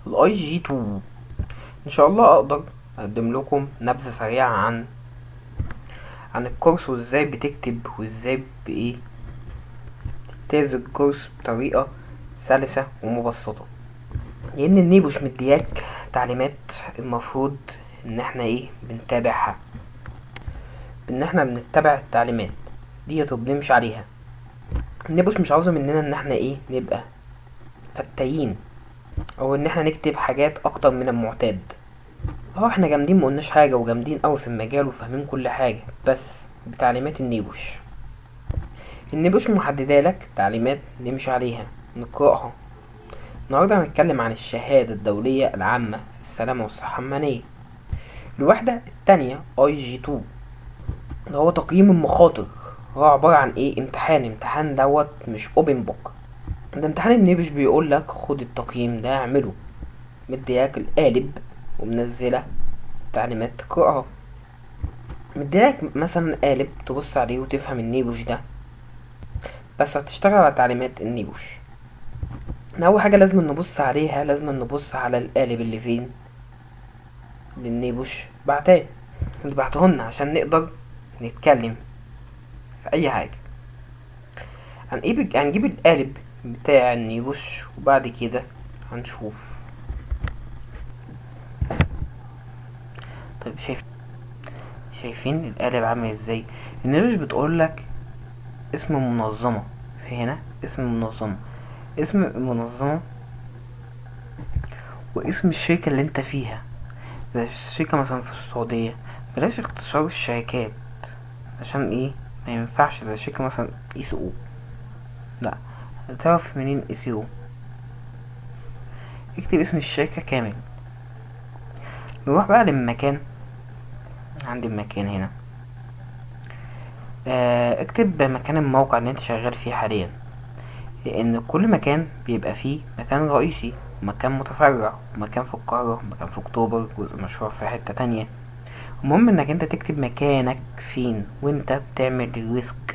ال IG 2. ان شاء الله اقدر اقدم لكم نبذة سريعة عن الكورس، وازاي بتكتب وازاي بايه تجتاز الكورس بطريقة سلسة ومبسطة، لان ال NEBOSH مدياك تعليمات المفروض ان احنا ايه بنتابعها، ان احنا بنتبع التعليمات ديت وبنمشي عليها. ال NEBOSH مش عاوزة مننا ان احنا ايه نبقى فتايين او ان احنا نكتب حاجات اكتر من المعتاد. احنا جامدين ما قلناش حاجة، وجامدين قوي في المجال وفاهمين كل حاجة، بس بتعليمات ال NEBOSH. ال NEBOSH محددة لك تعليمات نمشي عليها نقرأها. النهاردة هنتكلم عن الشهادة الدولية العامة في السلامة والصحة المهنية، الوحدة التانية IG 2، اللي هو تقييم المخاطر. هو عبارة عن ايه؟ امتحان دوت مش open book، ده امتحان ال NEBOSH بيقول لك خد التقييم ده اعمله، مدياك القالب ومنزلة تعليمات تقرأها، مديلك مثلا قالب تبص عليه وتفهم ال NEBOSH ده، بس هتشتغل على تعليمات ال NEBOSH. احنا اول حاجة لازم نبص عليها، لازم نبص على القالب اللي فين اللي ال NEBOSH بعتاه، اللي بعتهولنا عشان نقدر نتكلم في اي حاجة. هنجيب القالب بتاع ال NEBOSH وبعد كده هنشوف. طيب شايفين القالب عامل ازاي؟ ال NEBOSH بتقولك اسم المنظمة، في هنا اسم المنظمة، اسم المنظمة واسم الشركة اللي انت فيها. زي الشركة مثلا في السعودية بلاش اختصار الشركات عشان ايه ما ينفعش. زي شركة مثلا ECO، لا هتعرف منين ECO؟ اكتب اسم الشركة كامل. نروح بقى للمكان، عندي المكان هنا، اكتب مكان الموقع اللي انت شغال فيه حاليا، لان كل مكان بيبقى فيه مكان رئيسي ومكان متفرع ومكان في القاهرة ومكان في اكتوبر، جزء مشروع في حتة تانية. المهم انك انت تكتب مكانك فين وانت بتعمل ال risk.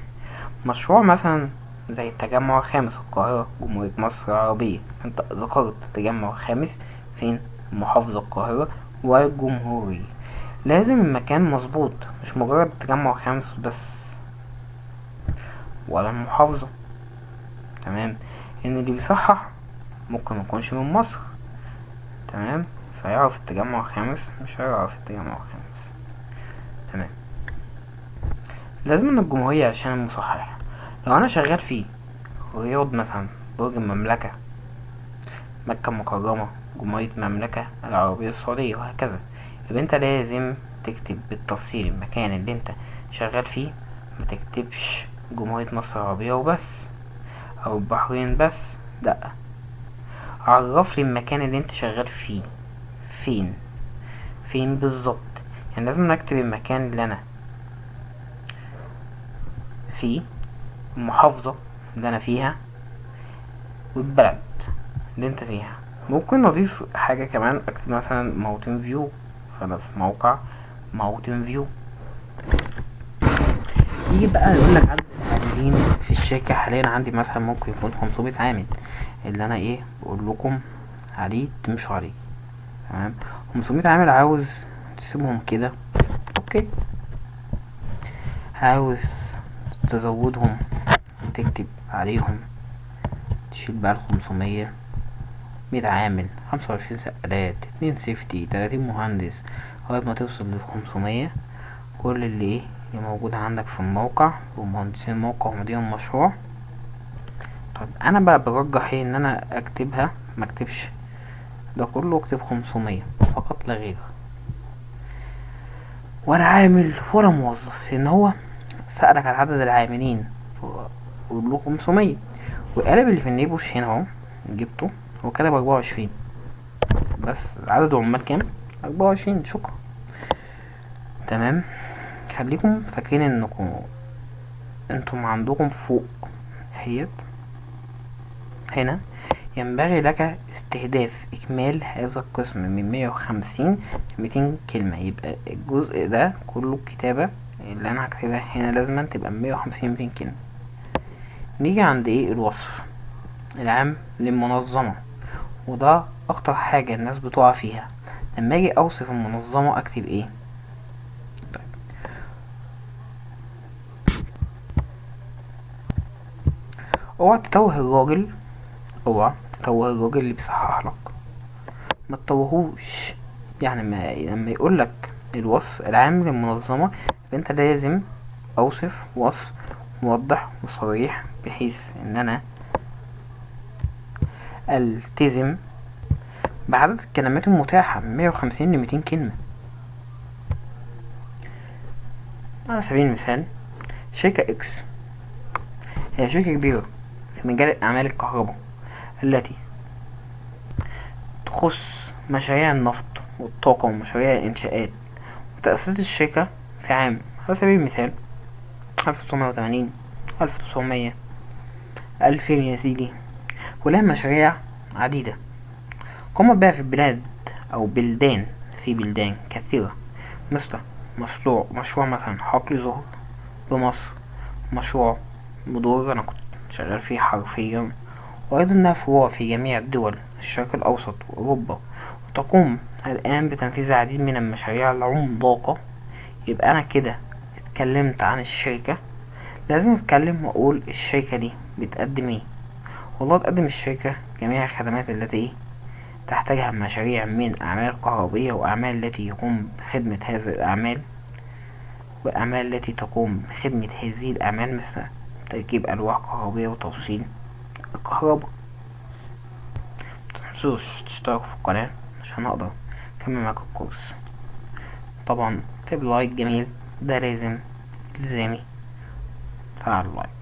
مشروع مثلا زي التجمع الخامس القاهرة جمهورية مصر العربية، انت ذكرت التجمع الخامس فين؟ محافظة القاهرة والجمهورية. لازم المكان مظبوط، مش مجرد تجمع خامس بس ولا المحافظة، تمام؟ ان اللي بيصحح ممكن ما يكونش من مصر، تمام؟ فيعرف التجمع الخامس مش هيعرف التجمع الخامس، تمام؟ لازم ان الجمهورية عشان المصحح. لو انا شغال في الرياض مثلا، برج المملكة، مكة المكرمة، جمهورية المملكة العربية السعودية، وهكذا، يبقى انت لازم تكتب بالتفصيل المكان اللي انت شغال فيه، ما تكتبش جمهورية مصر العربية وبس او البحرين بس، لا، عرف لي المكان اللي انت شغال فيه فين، فين بالظبط. لازم اكتب المكان اللي انا فيه، المحافظة اللي انا فيها، والبلد اللي انت فيها. ممكن نضيف حاجة كمان، اكتب مثلا Mountain View، فانا في موقع Mountain View. يجي بقى يقول لك عدد العاملين في الشركة حاليا عندي مثلا ممكن يكون 500 عامل، اللي انا ايه بقول لكم عليه تمشوا عليه، تمام؟ 500 عامل عاوز تسيبهم كده okay، عاوز تزودهم وتكتب عليهم، تشيل بقى الخمسمية، مية عامل، خمسة وعشرين سقالات، 2 safety، 30 مهندس، لغاية ما توصل للخمسمية. كل اللي ايه اللي موجود عندك في الموقع ومهندسين الموقع ومدير المشروع. طيب انا بقى برجح ايه ان انا اكتبها، ما اكتبش ده كله، اكتب 500 فقط لا غير، ولا عامل ولا موظف، لان هو سألك على عدد العاملين قول له 500. والقالب اللي في النيبوش هنا اهو جبته، هو كتب 24 بس، عدد العمال كام؟ 24. شكرا. تمام، خليكم فاكرين انكم انتم عندكم فوق اهيت هنا ينبغي لك استهداف اكمال هذا القسم من 150 ل 200 كلمة. يبقى الجزء ده كله الكتابة اللي انا هكتبها هنا لازم تبقى 150 200 كلمة. نيجي عند ايه؟ الوصف العام للمنظمة وده اخطر حاجة الناس بتقع فيها. لما اجي اوصف المنظمة اكتب ايه؟ طيب. اوعى تتوه الراجل، اوعى تتوه الراجل اللي بيصحح لك، ما تتوهوش. يعني ما لما يقولك الوصف العام للمنظمة فانت لازم اوصف وصف موضح وصريح بحيث ان انا التزم بعدد الكلمات المتاحة من 150 ل 200 كلمة. على سبيل المثال شركة اكس هي شركة كبيرة في مجال أعمال الكهرباء التي تخص مشاريع النفط والطاقة ومشاريع الإنشاءات، وتأسست الشركة في عام على سبيل المثال 1980، 1900، 2000 يا سيدي، ولها مشاريع عديدة قامت بها في البلاد أو بلدان، في بلدان كثيرة، مثل مشروع مثلا حقل زهر بمصر، مشروع بدور أنا كنت شغال فيه حرفيا، وأيضا لها فروع في جميع الدول الشرق الأوسط وأوروبا، وتقوم الآن بتنفيذ العديد من المشاريع العملاقة. يبقى أنا كده اتكلمت عن الشركة، لازم اتكلم واقول الشركة دي بتقدم ايه. والله تقدم الشركة جميع الخدمات التي تحتاجها المشاريع من أعمال كهربية وأعمال التي يقوم بخدمة هذه الأعمال، والأعمال التي تقوم بخدمة هذه الأعمال مثل تركيب ألواح كهربية وتوصيل الكهرباء. متنسوش تشتركوا في القناة عشان أقدر أكمل معاكم الكورس. طبعا اكتب like جميل، ده لازم إلزامي، فعل like.